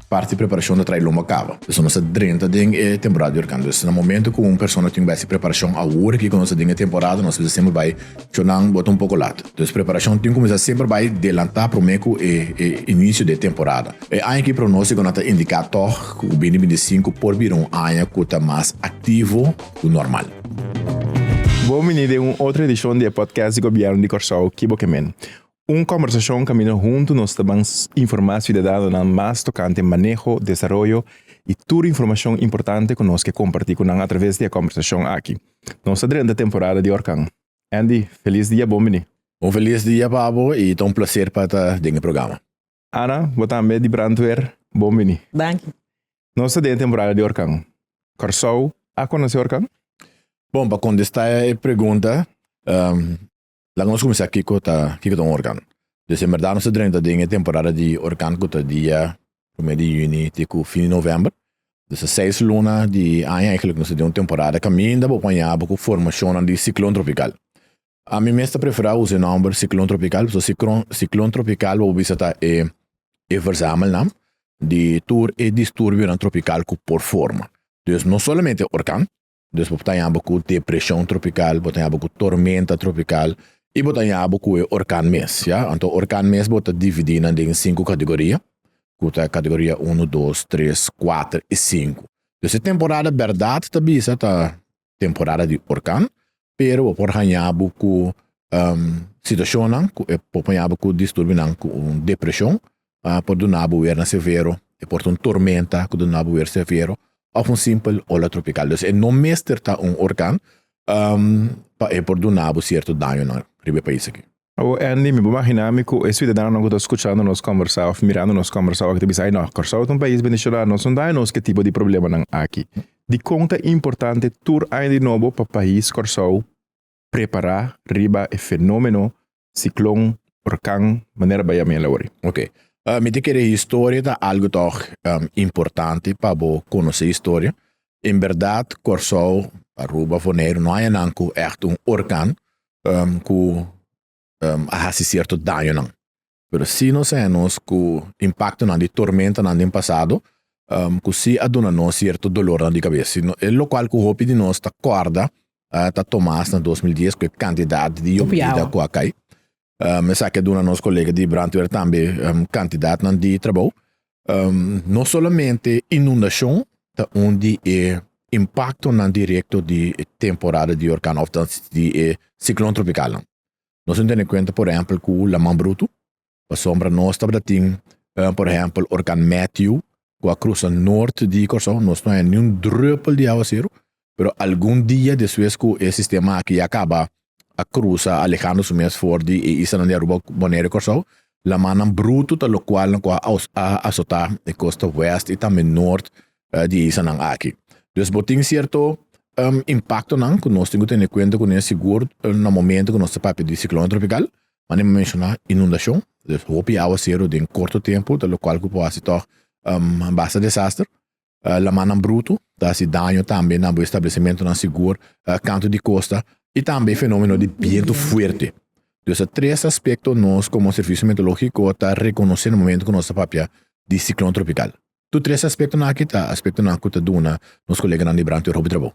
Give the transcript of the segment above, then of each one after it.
Parti preparashon ta trae lomba kaba. Dus nos ta drenta den e temporada di orkan. Dus na momento ku un persona tin bai hasi preparashon awor aki ku nos ta den e temporada, nos bisa semper bai shownan bo ta un poko lat. Dus preparashon tin kuminsá semper bai delantá promé ku e e inisio di e temporada. E aña aki pronóstikonan ta indiká tòg ku 2025 por bira un aña ku ta mas aktivo ku normal. Bon bini den un otro edishon di e podcast di Gobièrnu di Kòrsou, Ki Bo Ke Men? Un kòmbersashon kaminda huntu nos ta ban informá siudadanonan mas tokante maneho, desaroyo i tur informashon importante ku nos ke kompartí ku nan atraves di e kòmbersashon aki. Nos ta drenta temporada di orkan. Andy, felis dia, bon bini. Un felis dia pa bo i ta un plaser pa ta den e programa. Ana, bo tambe di brandweer, bon bini. Danki. Nos ta den e temporada di orkan. Kòrsou a konosé orkan? Bon, pa kontestá e pregunta, Laga nos kuminsá kiko ta kiko ta un orkan. Dus en bèrdat nos ta drenta den e temporada di orkan ku ta dia promé di yüni te ku fin di novèmber. Dus ta seis luna di aña eigentlik nos ta den un temporada kaminda bo por haña bo ku formashonnan di siklon tropikal. Ami mes ta preferá usa e nòmber siklon tropikal pasobra siklon siklon tropikal bo por bisa ta e e verzamelnaam di tur e disturbionan tropikal ku por forma. Dus no solamente orkan, Dus bo ta haña bo ku depreshon tropikal, bo ta haña bo ku tormenta tropikal i bo ta haña bo ku e orkan mes, ya. Anto orkan mes bo ta dividí nan den sinku kategoria, ku ta kategoria unu, dos, tres, kuater i sinku. Dus e temporada bèrdat ta bisa ta temporada di orkan, pero bo por haña bo ku situashonnan ku e por haña bo ku disturbionan ku un depreshon por duna bo weer na severo, e por ta un tormenta ku duna bo weer severo òf un simpel ola tropikal. Dus e no mester ta un orkan pa e por duna bo sierto dañonan riba e pais aki. Awor Andy, mi por magina mi ku e siudadanonan ku ta skuchando nos kòmbersá òf mirando nos kòmbersá aki ta bisa, ay no, Kòrsou ta un pais bendishoná, nos no daña nos ku e tipo di problemanan aki. Dikon ta importante tur aña di nobo pa pais Kòrsou prepará riba e fenómeno siklon, orkan, manera bo a yama el awor. Ok. Mi ta kere historia ta algu tòg importante pa bo konosé historia. En bèrdat Kòrsou, Aruba, Boneiru no haña nan ku ègt un orkan ku a hasi sierto dañonan. Pero si nos haña nos ku impaktonan di tormentanan den pasado ku si a duna nos sierto dolornan di kabes. E lokual ku hopi di nos ta kòrda ta Tomas na 2010 ku e kantidat di yobida ku a kai. Esaki a duna nos kolega di brandweer tambe kantidatnan di trabou. No solamente inundashon ta un di e impaktonan direkto di e temporada di orkan òf di e siklon tropikalnan. Nos tin tene kuenta por ehèmpel ku laman brutu, pasobra nos tabata tin por ehèmpel orkan Matthew ku a krusa nort di Kòrsou, nos no haña niun drùpel di awaseru, pero algun dia despues ku e sistema aki ya kaba a krusa alehando su mes for di e islanan di Aruba, Bonaire i Kòrsou, lamannan brutu ta lokualnan ku a asotá e kosta wèst i tambe nort di e islanan aki. Dus bo tin sierto impaktonan ku nos tin ku tene kuenta kuné sigur na momento ku nos ta papia di siklon tropikal, manera mi a menshoná inundashon, dus hopi awaseru den korto tempu ta lokual ku por hasi tòg basta desaster. Lamannan brutu ta hasi daño tambe na bo establesimentonan sigur kantu di kosta i tambe e fenomeno di bientu fuerte. Dus e tres aspekto nos komo servisio meteorologiko ta rekonosé na momento ku nos ta papia di siklon tropikal. Tur tres aspektonan aki ta aspektonan ku ta duna nos koleganan di brandweer hopi trabou.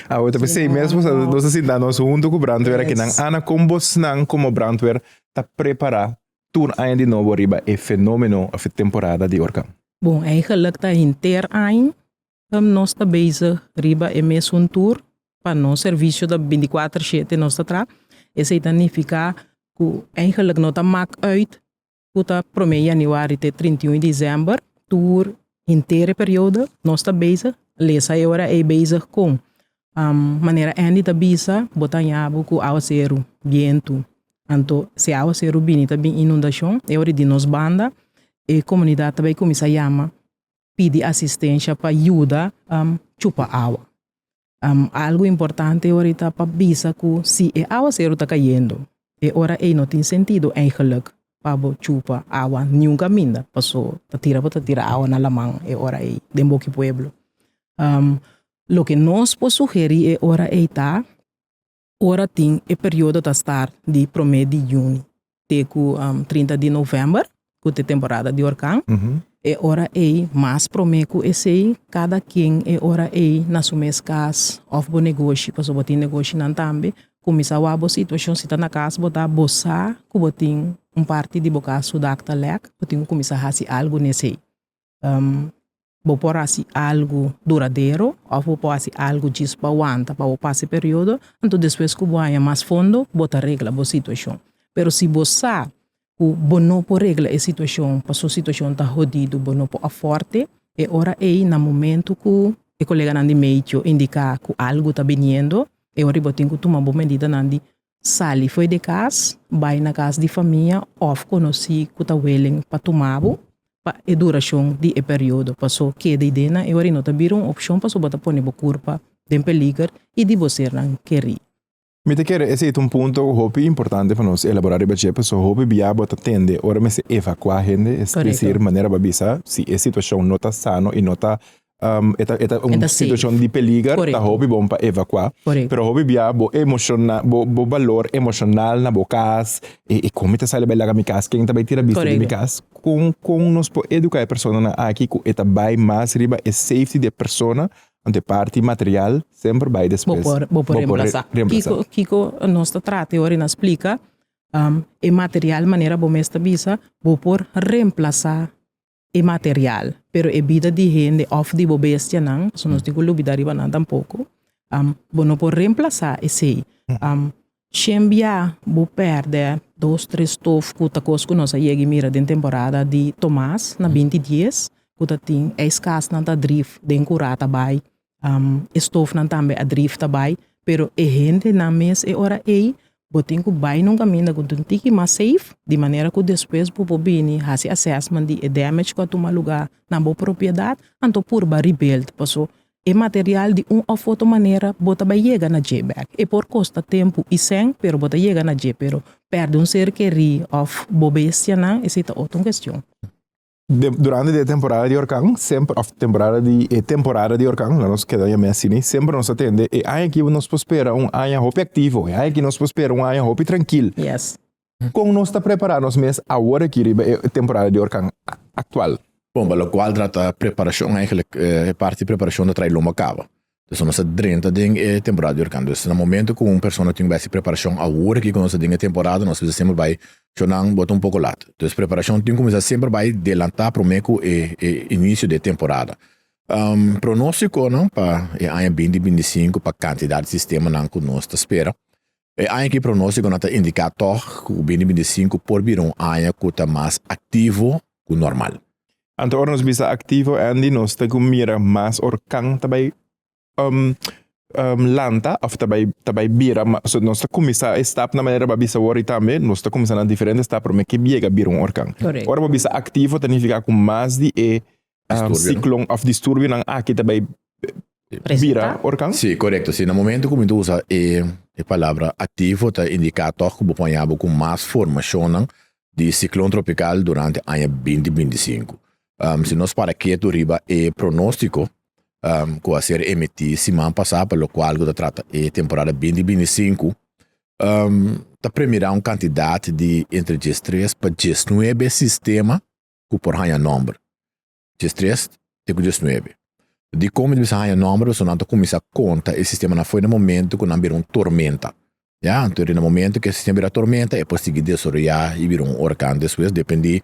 Awe ta p'esei mes nos ta sinta nos huntu ku brandweer akinan. Ana, kon bosnan komo brandweer ta prepará tur aña di nobo riba e fenomeno òf e temporada di orkan? Bon, eigenlijk ta henter aña nos ta bezig riba e mesun tur pa nos servisio ta bintikuater shete nos ta traha. Esei ta nifiká ku eigenlijk no ta mak uit ku ta promé yanüari te 31 desèmber, tur henter e periodo nos ta bezig, lesa e ora ei bezig kon manera Andy ta bisa bo ta haña bo ku awaseru, bientu, anto si awaseru bini ta bin inundashon e ora di nos banda e komunidat ta bai kuminsá yama pidi asistensha pa yuda chupa awa. Algu importante ora ta pa bisa ku si e awaseru ta kayendo e ora ei no tin sentido eigenlik pa bo chupa awa niun kaminda paso ta tira bo ta tira awa na laman e ora ei den boki pueblo. Loke nos por sugerí e ora ei ta ora tin e periodo ta start di promé di yüni te ku 30 di novèmber ku ta e temporada di orkan. E ora ei, mas promé ku esei, kada ken e ora ei na su mes kas òf bo negoshi, pasobra bo tin negoshinan tambe, kuminsá wak bo situashon. Si ta na kas bo ta, bo sa ku bo tin un parti di bo kas su dak ta lèk, bo tin ku kuminsá hasi algu n'esei. Bo por hasi algu duradero òf bo por hasi algu djis pa wanta pa bo pasa e periodo, anto despues ku bo haña mas fondo bo ta regla bo situashon. Pero si bo sa ku bo no por regla e situashon paso situashon ta hodido bo no por aforte, e ora ei na momento ku e koleganan di meteo indiká ku algu ta biniendo, e ora ei bo tin ku tuma bo medidanan di Sali fo'i di kas, bai na kas di famia òf konosí ku ta willing pa tuma bo pa e durashon di e periodo. Paso keda i den nan e ora i no ta bira un opshon paso bo ta pone bo kurpa den peliger i di bo sernan kerí. Mi ta kere esei ta un punto hopi importante pa nos elaborá riba dje paso hopi bia bo ta tende ora mester evakuá hende, es desir manera bo a bisa si e situashon no ta sano i no ta E ta e ta un situacion di peliger, ta hopi bon pa evacua. Pero hopi bia bo emociona bo bo balor emocional na bo cas, e e con mi ta sali bai laga mi cas, ken ta bai tira bista di mi cas? Con con nos por educa e personanan aki cu e ta bai mas riba e safety di e persona, anto e parti material semper bai despues. Bo por bo por reemplaza. Kico kico nos ta trata e ora y na splica e material manera bo mes ta bisa bo por reemplaza e material, pero e bida di hende òf di bo bestianan, pasobra nos tin ku lubidá riba nan tampoko, bo no por remplasá esei. Shen bia bo pèrdè dos, tres stof ku ta kos ku nos a yega i mira den temporada di Tomas na binti dies, ku ta tin ijskastnan ta drif den kurá ta bai, e stofnan tambe a drif ta bai, pero e hendenan mes e ora ei bo tin ku bai na un kaminda ku ta un tiki mas safe, di manera ku despues bo por bini hasi assessment di e damage ku a tuma luga na bo propiedat, anto purba rebuild, paso e material di un of otro manera bo ta bai yega na dje bek. E por kosta tempu i sèn, pero bo ta yega na dje, pero pèrdè un ser kerí of bo bestianan esei ta otro kestion. Durante di e temporada di orkan semper of temporada di e temporada di orkan la nos keda yam'é asina semper nos ta tende e aña aki nos por spera un aña hopi aktivo e aña aki nos por spera un aña hopi trankil. Yes. Kon nos ta prepara nos mes awor aki riba e temporada di orkan aktual? Bon, pa lokual trata preparashon eigenlijk e parti preparashon ta trae lomba kaba. Dus nos ta drenta den e temporada di orkan. Dus na momento ku un persona tin ku bai hasi preparashon awor aki ku nos ta den e temporada, nos bisa semper bai shonnan bo ta un poko lat. Dus preparashon tin ku kuminsá semper bai delantá promé ku e e inisio di e temporada. Pronóstikonan pa e aña binti binti sinku pa kantidat di sistemanan ku nos ta spera. E aña aki pronóstikonan ta indiká tòg ku binti binti sinku por bira un aña ku ta mas aktivo ku normal. Anto ora nos bisa aktivo Andy nos ta ku mira mas orkan ta bai lanta of ta bai ta bai bira so nos ta kuminsá e stap na manera bo a bisa awor i tambe nos ta kuminsá na diferente stap promé ke yega bira un orkan. Ora bo bisa aktivo ta nifiká ku mas di e siklon of disturbionan aki ta bai bira orkan? Sí, korekto. Sí, na momento ku mi ta usa e palabra aktivo ta indiká tòg ku bo por haña bo ku mas formashonnan di siklon tropikal durante aña binti binti sinku. Si nos para ketu riba e pronóstiko ku a ser emití siman pasá pa lokual ku ta trata e temporada binti binti sinku, ta premirá un kantidat di entre diestres pa diesnuebe sistema ku por haña nòmber. Diestres te ku diesnuebe. Dikon mi ta bisa haña nòmber? Pasobra nan ta kuminsá konta e sistemanan fo'i na momentu ku nan bira un tormenta. Ya, anto na momento ku e sistema bira tormenta e por sigui desaroyá i bira un orkan despues dependí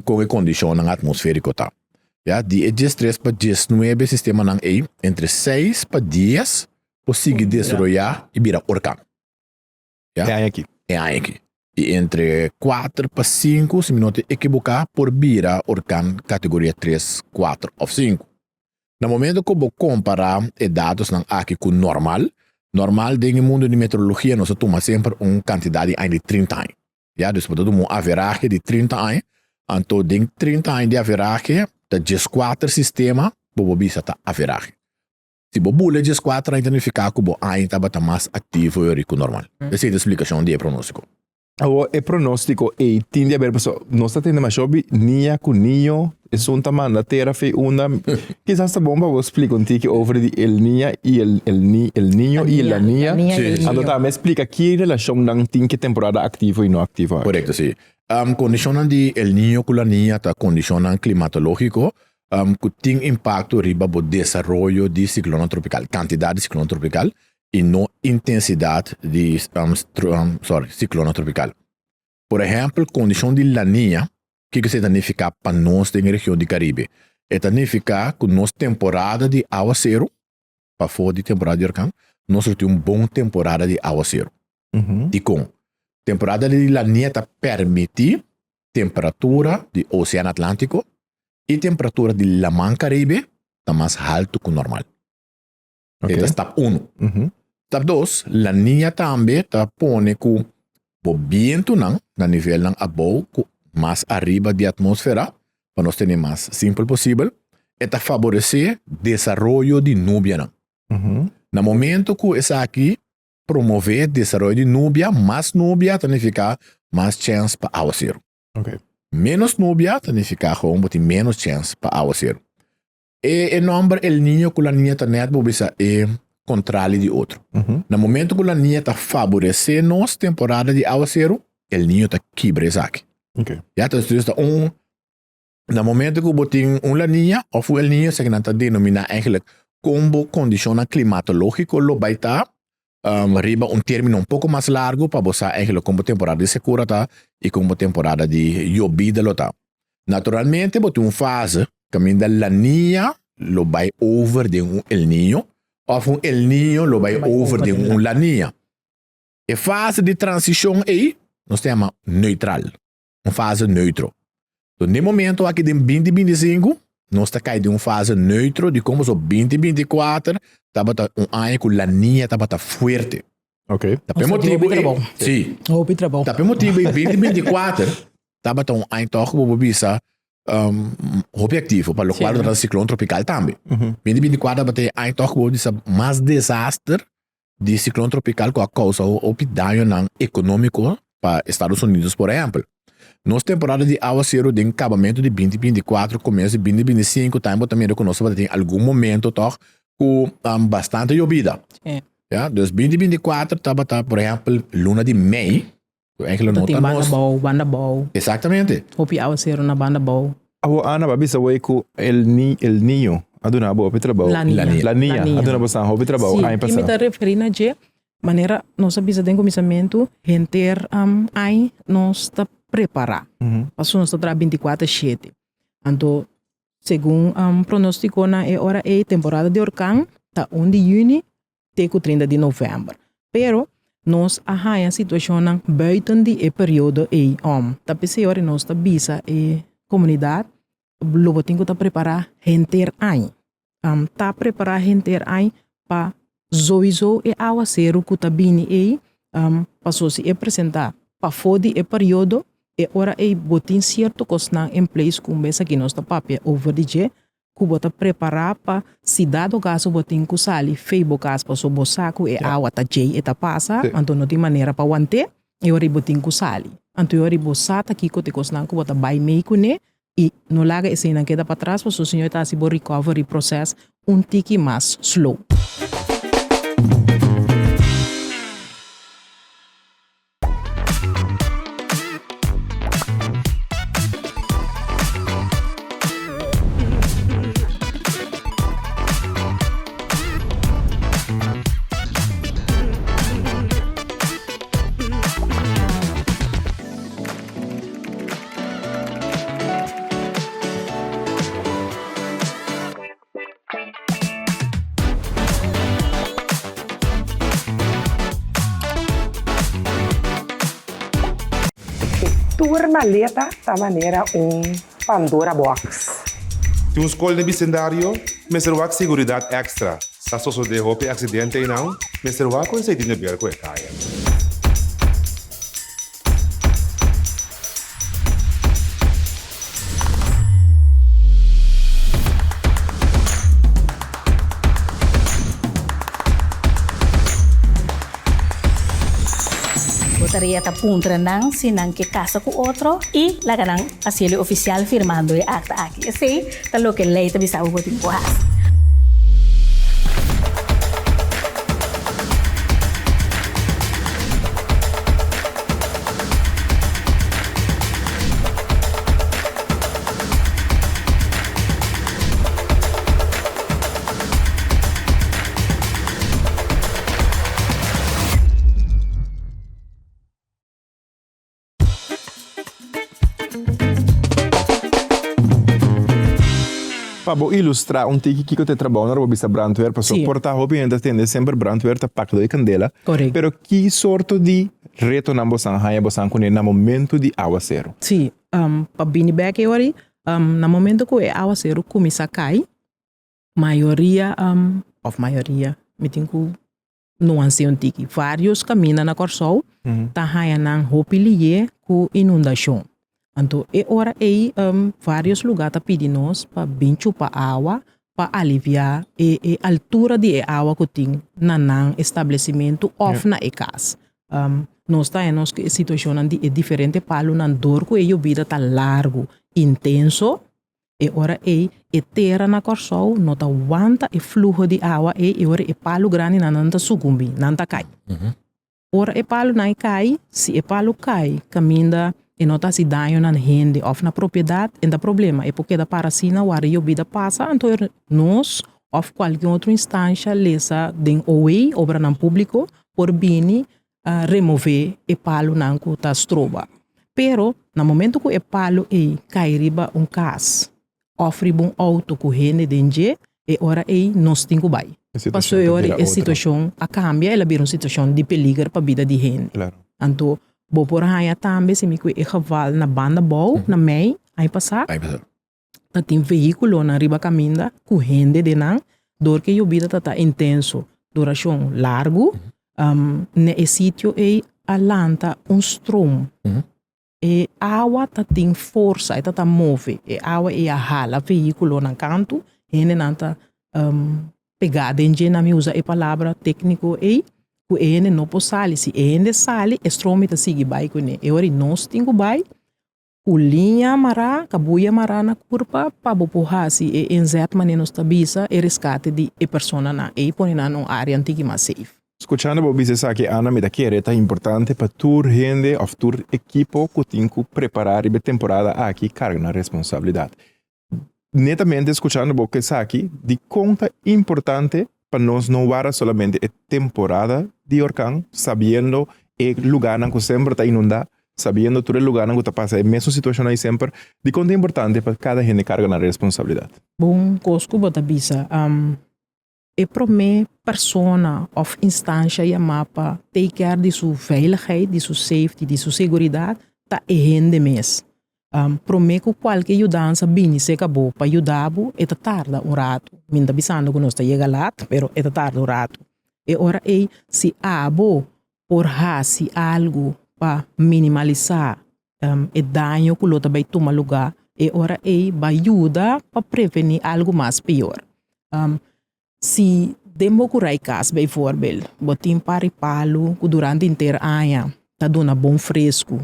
kon e kondishonnan atmosfériko ta. Ya, di e diestres pa diesnuebe sistemanan ei, entre seis pa dies por sigui desaroyá i bira orkan. Ya. E aña aki. E aña aki. I entre kuater pa sinku, si mi no ta ekiboká, por bira orkan kategoria tres, kuater òf sinku. Na momento ku bo kompará e datosnan aki ku normal, normal den e mundu di meteorologia nos ta tuma semper un kantidat di aña di trinta aña. Ya, dus bo ta tuma un averahe di trinta aña, anto den trinta aña di averahe ta dieskuater sistema bo por bisa ta averahe. Si bo bula e dieskuater aña ta nifiká ku bo aña tabata mas aktivo i ku normal. Esei ta e splikashon di e pronóstiko. Awor e pronóstiko ei tin di haber pasobra nos ta tende masha hopi niña ku niño. Esun ta manda tera fe unda. Kisas ta bon pa bo splika un tiki over di El Niña i el el ni el Niño i La Niña. Anto tambe splika ki relashon nan tin ku e temporada aktivo i no aktivo aki. Korekto, si. Kondishonnan di El Niño ku La Niña ta kondishonnan klimatológiko ku tin impakto riba bo desaroyo di siklonnan tropikal, kantidat di siklonnan tropikal i no intensidat di sorry siklonnan tropikal. Por ehèmpel, kondishon di La Niña, kiko esei ta nifiká pa nos den e region di Karibe? E ta nifiká ku nos temporada di awaseru, pafó di temporada di orkan, nos lo tin un bon temporada di awaseru. Dikon? Temporada di La Niña ta permití temperatura di Osean Atlántiko i temperatura di Laman Karibe ta mas haltu ku normal. Okay. Ta stap uno. Stap dos, La Niña tambe ta pone ku bo bientunan na nivelnan abou ku mas ariba di atmósfera, pa nos tene mas simpel posibel, e ta faboresé desaroyo di nubianan. Na momento ku esaki promové desaroyo di nubia, mas nubia ta nifiká mas chèns pa awaseru. Okay. Ménos nubia ta nifiká gewoon bo tin ménos chèns pa awaseru. E e nòmber El Niño ku La Niña ta nèt bo bisa e kontrali di otro. Na momento ku La Niña ta faboresé nos temporada di awaseru, El Niño ta kibra esaki. Okay. Ya, entonces ta un na momento ku bo tin un La Niña òf un El Niño esaki nan ta denominá eigenlijk kon bo kondishonnan klimatológiko lo bai ta riba un término un poko mas largu pa bo sa eigenlijk kon bo temporada di sekura ta i kon bo temporada di yobida lo ta. Naturalmente bo tin un fase kaminda La Niña lo bai over den un El Niño òf un El Niño lo bai over den un La Niña. E fase di transishon ei nos ta yama neutral, un fase neutro. Enton den momento aki den 2025 nos ta kai den un fase neutro di komo so 2024 tabata un aña ku La Niña tabata fuerte. Ok. Ta p'e Nos ta tin motibu hopi ei, trabou. sí. Hopi trabou. Ta p'e motibu ei 2024 tabata un aña tòg ku bo por bisa hopi aktivo, pa lokual Sí. tabata siklon tropikal tambe. 2024 tabata e aña tòg ku bo por bisa mas desaster di siklon tropikal ku a kousa hopi dañonan ekonómiko pa Estados Unidos por ehèmpel. Nos temporada di awaseru den kabamentu di 2024 komienso di 2025 tambe bo ta mira ku nos tabata tin algun momento tòg ku bastante yobida. Sí. Ya, dus 2024 tabata por ehèmpel luna di mei, ku eigenlijk no Ta tin ta banda nos. bou, banda bou. Exactamente. Hopi awaseru na banda bou. Awo Ana bo a bisa wei ku el ni el niño a duna bo hopi trabou. La niña. La niña. La niña a duna bo san hopi trabou Sí, aña i mi pasá. ta referí na dje manera nos a bisa den kuminsamentu henter aña nos ta prepará. Pasobra nos ta traha bintikuater shete. Anto segun pronostikonan e ora ei temporada di orkan ta un di yüni te ku 30 di novèmber. Pero nos a haña situashonnan buiten di e periodo ei om. Ta p'esei ora nos ta bisa e komunidat lo bo tin ku ta prepará henter aña. Ta prepará henter aña pa souiso e awaseru ku ta bini ei paso si e presentá pafó di e periodo e ora ei bo tin sierto kosnan en place ku un bes aki nos ta papia over di dje ku bo ta prepará pa si dado kaso bo tin ku sali fei bo kas paso bo sa ku e awa ta djei e ta pasa anto no tin manera pa want'é e ora ei bo tin ku sali anto e ora ei bo sa ta kiko ta e kosnan ku bo ta bai mei kuné i no laga eseinan keda patras paso Señor ta hasi bo recovery process un tiki mas slow. E tur maleta ta manera un Pandora box. Tin un skol den bisendario mester wak seguridat èkstra. Sa sosodé hopi aksidente einan, mester wak ku esei tin de ber ku e kaya. Bo ta tarea ta puntra nan si nan ke kasa ku otro i laga nan hasiel e ofisial firmando e akta aki. Esei ta loke lei ta bisa bo bo tin ku hasi. Pa bo ilustrá un tiki kiko ta e trabou nan bo bisa brandweer pasobra Sí. por ta hopi hende ta tende semper brandweer ta pak dor e kandela. Correcto. Pero ki sorto di retonan bosan haña bosan kuné na momento di awaseru? Sí, pa bini bek e ora ei, na momento ku e awaseru kuminsá kai, mayoria òf mayoria mi tin ku nuansia un tiki, varios kaminda na Kòrsou ta haña nan hopi liye ku inundashon. Anto e ora ei varios lugá ta pidi nos pa bin chupa awa pa aliviá e e altura di e awa ku tin na nan establesimentu òf na e kas. Nos ta haña nos ku e situashonnan di e diferente palunan dor ku e yobida ta largu, intenso. E ora ei e tera na Kòrsou no ta wanta e fluho di awa ei, e ora e palu grandinan nan ta sukumbí, nan ta kai. Ora e palunan ei kai, si e palu kai kaminda e no ta hasi daño na hende òf na propiedat, e ta problema, e por keda para asina wara e yobida pasa, anto nos òf kualke otro instansha lesa den OE, Obranan Públiko, por bini remové e palunan ku ta stroba. Pero na momento ku e palu ei kai riba un kas òf riba un outo ku hende den dje, e ora ei nos tin ku bai. Pasobra e ora ei e situashon a kambia, el a bira un situashon di peliger pa bida di hende. Anto bo por haña tambe si mi ku e geval na banda bou, na mei, aña pasá. Ta tin vehíkulonan riba kaminda ku hende den nan dor ku e yobida ta ta intenso, durashon largu, na e sitio ei a lanta un stroom. E awa ta tin forsa, e ta ta move, e awa ei a hala vehíkulonan kantu, hendenan ta pegá den dje, nan mi usa e palabra tékniko ei, ku e hende no por sali, si e hende sali e stroom ei ta sigui bai kuné, e ora ei nos tin ku bai Ku liña mará, kabuya mará na kurpa pa bo por hasi e inzet manera nos ta bisa e reskate di e personanan ei pone nan na un área un tiki mas safe. Skuchando bo bisa esaki Ana mi ta kere ta importante pa tur hende òf tur ekipo ku tin ku prepará riba e temporada aki karga nan responsabilidat. Netamente skuchando bo ku esaki dikon ta importante pa nos no wara solamente e temporada di orkan sabiendo e lugarnan ku semper ta inundá, sabiendo tur e lugarnan ku ta pasa e mesun situashon ei semper, dikon ta importante pa kada hende karga nan responsabilidat? Bon kos ku bo ta bisa. E promé persona òf instansha yamá pa take care di su veiligheid, di su safety, di su seguridat ta e hende mes. Promé ku kualke yudansa bini serka bo pa yuda bo, e ta tarda un ratu. Mi no ta bisando ku nos ta yega lat, pero e ta tarda un ratu. E ora ei, si abo por hasi algu pa minimalisá e daño ku lo ta bai tuma lugá, e ora ei ba yuda pa prevení algu mas pior. Si den bo kurai kas bijvoorbeeld bo tin par di palu ku durante henter aña ta duna bon fresku,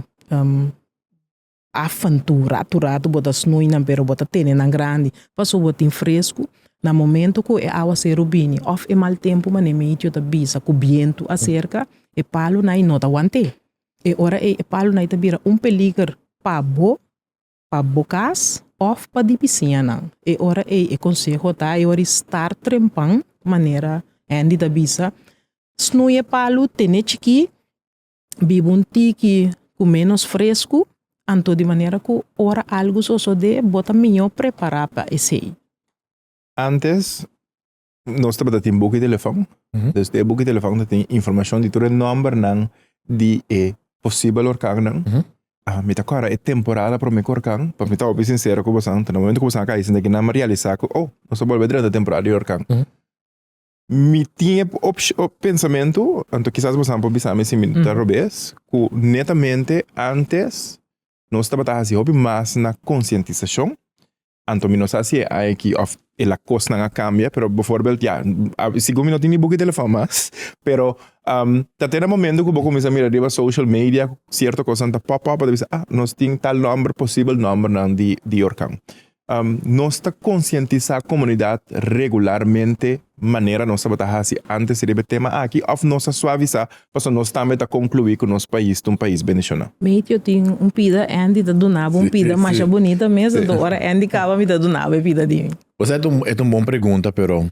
af en toe ratu ratu bo ta snui nan pero bo ta tene nan grandi pasobra bo tin fresku, na momento ku e awaseru bini òf e mal tempu manera meteo ta bisa ku bientu aserka e palunan ei no ta want'é. E ora ei e palunan ei ta bira un peliger pa bo, pa bo kas òf pa di bisiñanan. E ora ei e konseho ta e ora ei start trempan manera Andy ta bisa, snui e palu tene chikí, biba un tiki ku ménos fresku, anto di manera ku ora algu sosodé bo ta mihó prepará pa esei. Antes nos tabata tin buki telefòn, dus den e buki telefòn ta tin informashon di tur e nòmbernan di e posibel orkannan. Mi ta kòrda e temporada promé ku orkan, pa mi ta hopi sinsero ku bosan, ta na momento ku bosan a kai sinta aki nan mi a realisá ku oh, nos a bolbe drenta temporada di orkan. Mi tin e pensamentu, anto kisas bosan por bisa mi si mi ta robes, ku netamente antes nos tabata hasi hopi mas na konsientisashon. Anto mi no sa si e aña aki of e la kosnan a kambia, pero bijvoorbeeld ya, sigur mi no tin ni buki telefòn mas, pero ta te na momento ku bo kuminsá mira riba social media sierto kosnan ta pop up, bo ta bisa ah nos tin tal nòmber, posibel nòmbernan di orkan. Nos ta konsientisá komunidat regularmente manera nos tabata hasi ántes riba e tema aki òf nos a suavisá pasobra nos tambe ta konkluí ku nos pais ta un pais bendishoná? Meitio tin un pida, Andy ta duna bo un pida masha bunita mes, anto ora Andy kaba mi ta duna bo e pida di mi. Osea e ta un bon pregunta pero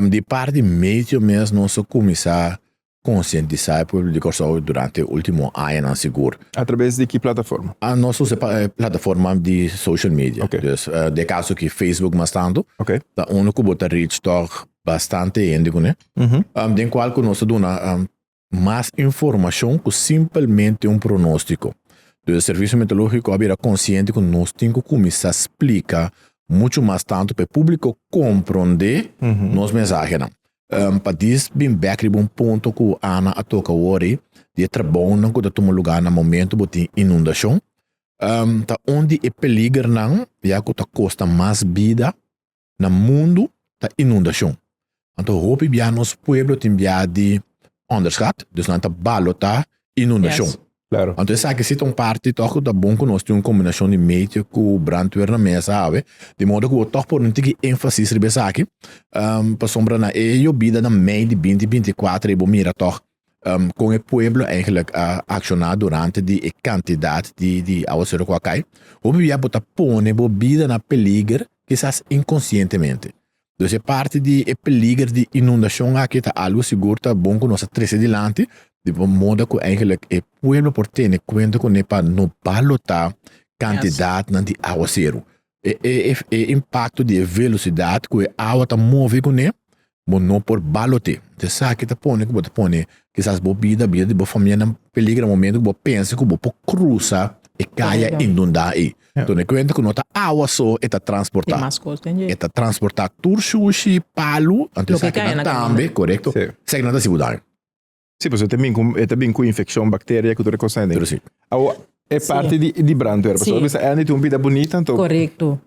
di parti Meitio mes nos a kuminsá konsientisá e pueblo di Kòrsou durante e último añanan sigur. A trabes di ki plataforma? Nos usa e plataforma di social media. Dus den e kaso aki Facebook mas tantu. Ta unu ku bo ta reach tòg bastante hende kuné. Den kual ku nos ta duna mas informashon ku simpelmente un pronóstiko. Dus e Servisio Meteorológiko a bira konsiente ku nos tin ku kuminsá splika muchu mas tantu pa e públiko komprondé nos mensahenan. Pa dis bin bek riba un punto ku Ana a toka awor ei, di e trabounan ku ta tuma lugá na momento bo tin inundashon, ta un di e peligernan ya ku ta kosta mas bida na mundu ta inundashon. Anto hopi bia nos pueblo tin bia di onderschat, dus nan ta balotá inundashon. Claro. Anto esaki si ta un parti tòg ku ta bon ku nos tin un kombinashon di meteo ku brandweer na mesa awe, di modo ku bo tòg por un tiki énfasis riba esaki, pasobra na e yobida na mei di binti 24 ei bo mira tòg kon e pueblo eigenlijk a akshoná durante di e kantidat di di awaseru ku a kai. Hopi bia bo ta pone bo bida na peliger kisas inkonsientemente. Dus e parti di e peliger di inundashon aki ta algu sigur ta bon ku nos a trese dilanti di moda ku eigenlijk e pueblo por tene kuenta kuné pa no balotá kantidatnan di awaseru. E e e impakto di e velosidat ku e awa ta move kuné bo no por balot'é. Esaki ta pone ku bo ta pone kisas bo bida, bida di bo famia na peliger na momento ku bo pensa ku bo por krusa e kaya inundá ei. Tene kuenta ku no ta awa so e ta transportá. E ta transportá tur shushi, palu, anto esakinan tambe, korekto, esakinan ta hasi bo daño. Sí, pasobra e ta bin ku, e ta bin ku infekshon, bakteria ku tur e kosnan aden. Pero sí. Awor, e parti di, di brandweer, pasobra bo bisa Andy tin un bida bunita, anto. Korekto.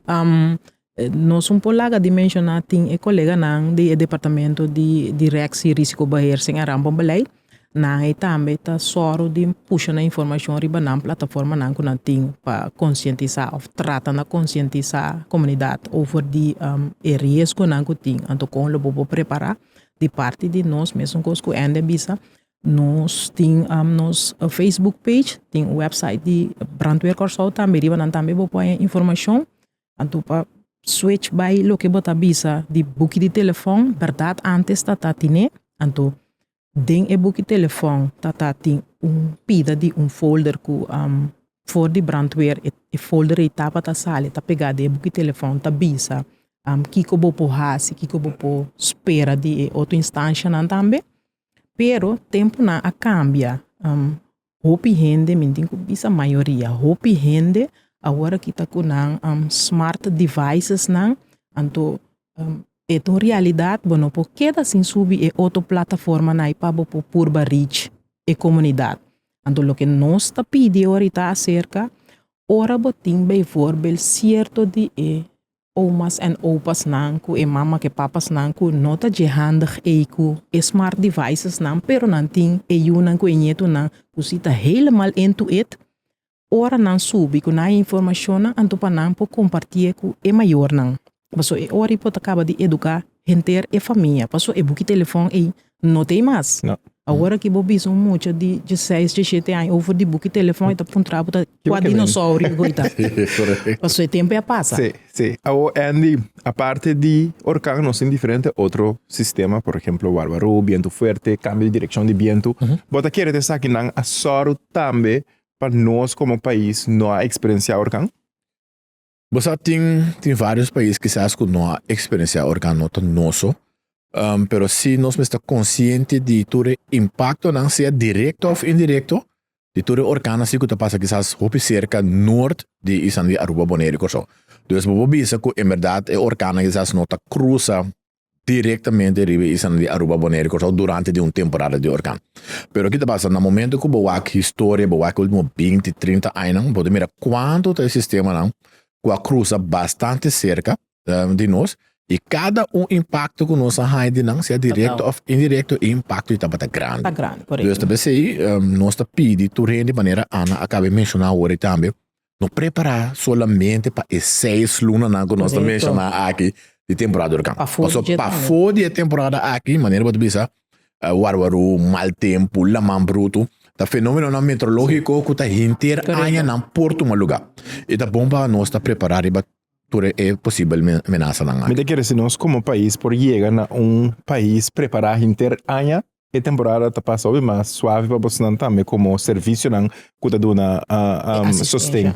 Nos un por laga di menshoná tin e koleganan di e departamento di Directie Risicobeheersing en Rampenbeleid. Nan ei tambe ta sòru di pusha nan informashon riba nan plataformanan ku nan tin pa konsientisá òf trata na konsientisá komunidat over di e riesgonan ku tin. Anto kon lo bo por prepará di parti di nos mesun kos ku Andy a bisa nos tin nos Facebook page, tin un website di Brandweer Kòrsou tambe riba nan tambe bo por haña informashon. Anto pa switch bai loke bo ta bisa di buki di telefòn, bèrdat ántes ta ta tine, anto den e buki telefòn ta ta tin un pida di un folder ku for di brandweer e folder ei tabata sali ta pegá den e buki telefòn ta bisa kiko bo por hasi, kiko bo por spera di e otro instanshanan tambe. Pero tempunan a kambia. Hopi hende, mi tin ku bisa mayoria, hopi hende awor aki ta ku nan smart devices nan, anto e ta un realidat bo no por keda sin subi e otro plataformanan ei pa bo por purba reach e komunidat. Anto loke nos ta pidi ahorita aserka, ora bo tin bijvoorbeeld sierto di e Oma's en opa's nan ku e mama ku e papa's nan ku no ta dje handig ei ku e smart devices nan pero nan tin e yunan ku e ñetunan ku si ta helemaal into it ora nan subi ku nan informashonnan anto pa nan por kompartié ku e mayornan pasobra e ora ei por ta kaba di eduká henter e famia pasobra e buki telefòn ei no ta ei mas. Awor aki bo bisa un mucha di dieseis, diesshete aña over di buki telefòn e ta puntra bo ta kua dinosaurio ku e ta. Pasobra e tempu a pasa. Sí, sí. Awor Andy, aparte di orkan nos tin diferente otro sistema, por ehemplo warwarú, bientu fuerte, kambio di direkshon di bientu. Bo ta kere ta esakinan a sòru tambe pa nos komo pais no a eksperensiá orkan? Bo sa tin tin varios pais kisas ku no a eksperensiá orkan no ta noso, pero si nos mester ta konsiente di tur e impaktonan sea direkto òf indirekto di tur e orkannan si ku ta pasa kisas hopi serka nort di isla di Aruba, Boneiru i Kòrsou. Dus bo por bisa ku en bèrdat e orkannan kisas no ta krusa directamente riba e islanan di Aruba, Bonaire y Curaçao durante di un temporada di orkan. Pero ki ta pasa? Na momento ku bo wak historia, bo wak e ultimo 20, 30 añanan, bo ta mira kuantu ta e sistemanan. ku a krusa bastante serka di nos i kada un impakto ku nos a haña di nan, sea direkto òf indirekto, e impakto ei tabata grandi. Ta grandi, korekto. Dus ta p'esei nos ta pidi tur hende, manera Ana a kaba di menshoná awor ei tambe, no prepará solamente pa e seis lunanan ku nos ta menshoná aki di temporada di orkan. Pasobra pafó di e temporada aki, manera bo ta bisa, warwarú, mal tempu, laman brutu, ta fenómenonan meteorológiko ku ta henter añanan por tuma lugá. I ta bon pa nos ta prepará riba tur e posibel menasanan aki. Mi ta kere si nos komo pais por yega na un pais prepará henter aña, e temporada ta pasa hopi mas suave pa bosnan tambe komo servisionan ku ta duna sosten.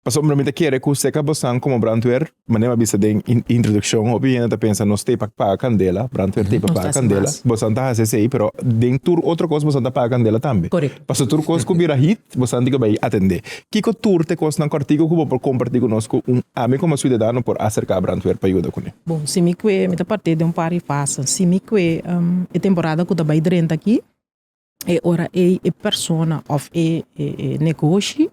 Pasobra mi ta kere ku seka bosan komo brandweer, manera mi a bisa den introdukshon, hopi hende ta pensa nos ta e pa paga kandela, brandweer ta e pa paga kandela. Bosan ta hasi esei, pero den tur otro kos bosan ta paga kandela tambe. Pasobra tur kos ku bira hit, bosan tin ku bai atendé. Kiko tur ta e kosnan kòrtiku ku bo por kompartí ku nos ku un ami komo siudadano por aserká brandweer pa yuda kuné? Bon, si mi kue, mi ta partí den un par di fase. Si mi kue e temporada ku ta bai drenta aki, e ora ei e persona òf e negoshi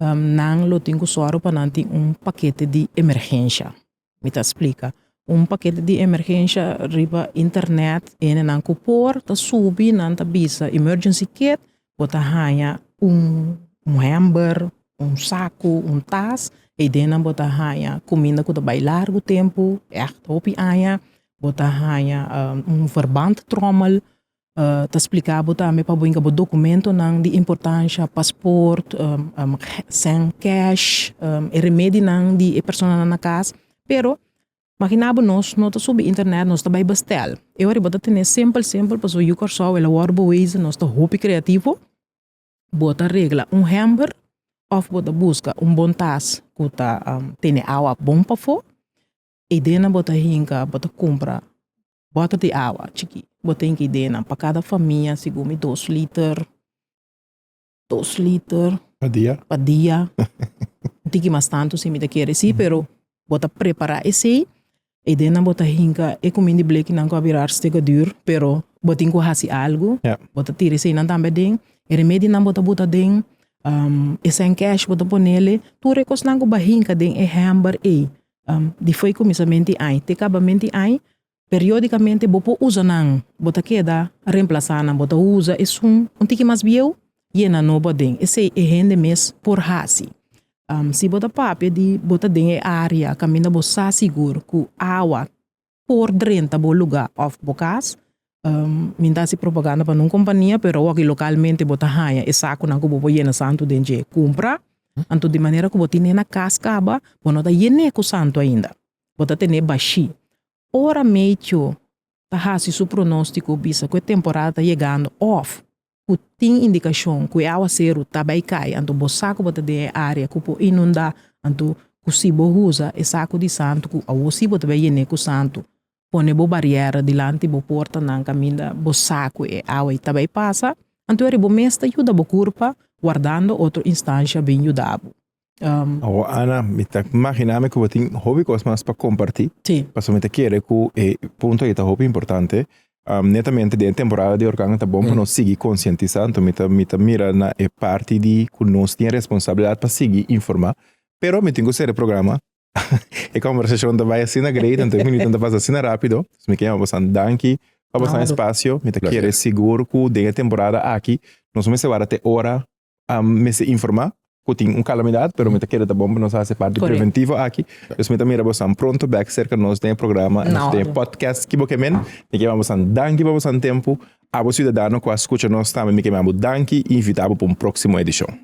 nan lo tin ku sòru pa nan tin un pakete di emergensha. Mi ta splika, un pakete di emergensha riba internet hendenan ku por ta subi nan ta bisa emergency kit bo ta haña un hèmber, un saku, un tas, ei den nan bo ta haña kuminda ku ta bai largu tempu, ègt hopi aña, bo ta haña un verbandtrommel Ta spliká bo tambe pa bo hinka bo dokumentonan di importansha, pasport, sèn kèsh, e remedinan di e personanan na kas. Pero, maginá bo nos no ta subi internet, nos ta bai bestèl. E ora bo ta tene simpel simpel pasobra yu Kòrsou el a wòrdu bewezen, nos ta hopi kreativo. Bo ta regla un hèmber òf bo ta buska un bon tas ku ta tene awa bon pafó. Idénan bo ta hinka, bo ta kumpra bòter di awa chikí, bo ta hinka idénan pa kada famia segun mi dos liter, dos liter. Pa dia? Pa dia. Un tiki mas tantu si mi ta kere si, pero bo ta prepará esei, idénan bo ta hinka e kuminda di blekinan ku a bira hartstikke duur, pero bo tin ku hasi algu, bo ta tira eseinan tambe aden, e remedinan bo ta buta aden, e sèn kèsh bo ta ponele, tur e kosnan ku bo a hinka den e hèmber ei, Di fo'i kuminsamentu di aña te kabamentu di aña, periódikamente bo por usa nan, bo ta keda remplasá nan, bo ta usa esun un tiki mas bieu, yena nobo aden. Esei e hende mes por hasi. Si bo ta papia di bo ta den e área kaminda bo sa sigur ku awa por drenta bo lugá òf bo kas, mi no ta hasi propaganda pa nun kompania, pero awor aki lokalmente bo ta haña e sakunan ku bo por yena santu den dje. Kumpra, anto di manera ku bo tine na kas kaba, bo no ta yen'é ku santu ainda, bo ta ten'é bashí. Ora meteo ta hasi su pronóstiko bisa ku e temporada ta yegando òf ku tin indikashon ku e awaseru ta bai kai, anto bo sa ku bo ta den e área ku por inundá, anto ku si bo usa e saku di santu ku awor si bo ta bai yen'é ku santu, pone bo bariera dilanti bo portanan kaminda bo sa ku e awa ei ta bai pasa, anto eri bo mes ta yuda bo kurpa wardando otro instansha bin yuda bo. Awor Ana, mi ta imaginá mi ku bo tin hopi kos mas pa kompartí, pasobra mi ta kere ku e punto ei ta hopi importante. Netamente den e temporada di orkan ta bon pa nos sigui konsientisá, anto mi ta mi ta mira na e parti di ku nos tin e responsabilidat pa sigui informá, pero mi tin ku sera e programa. E kombersashon ta bai asina great, anto e minutonan ta pasa asina rápido. Mi ke yama bosan danki pa bosan espasio. Mi ta kere sigur ku den e temporada aki nos mester wara te ora mester informá ku tin un kalamidat, pero mi ta kere ta bon pa nos hasi parti preventivo aki. Dus mi ta mira bosan pronto bèk serka nos den e programa, den e podcast Ki Bo Ke Men. Mi ke yama bosan danki pa bosan tempu. Abo siudadano ku a skucha nos tambe mi ke yama bo danki i invitá bo pa un próksimo edishon.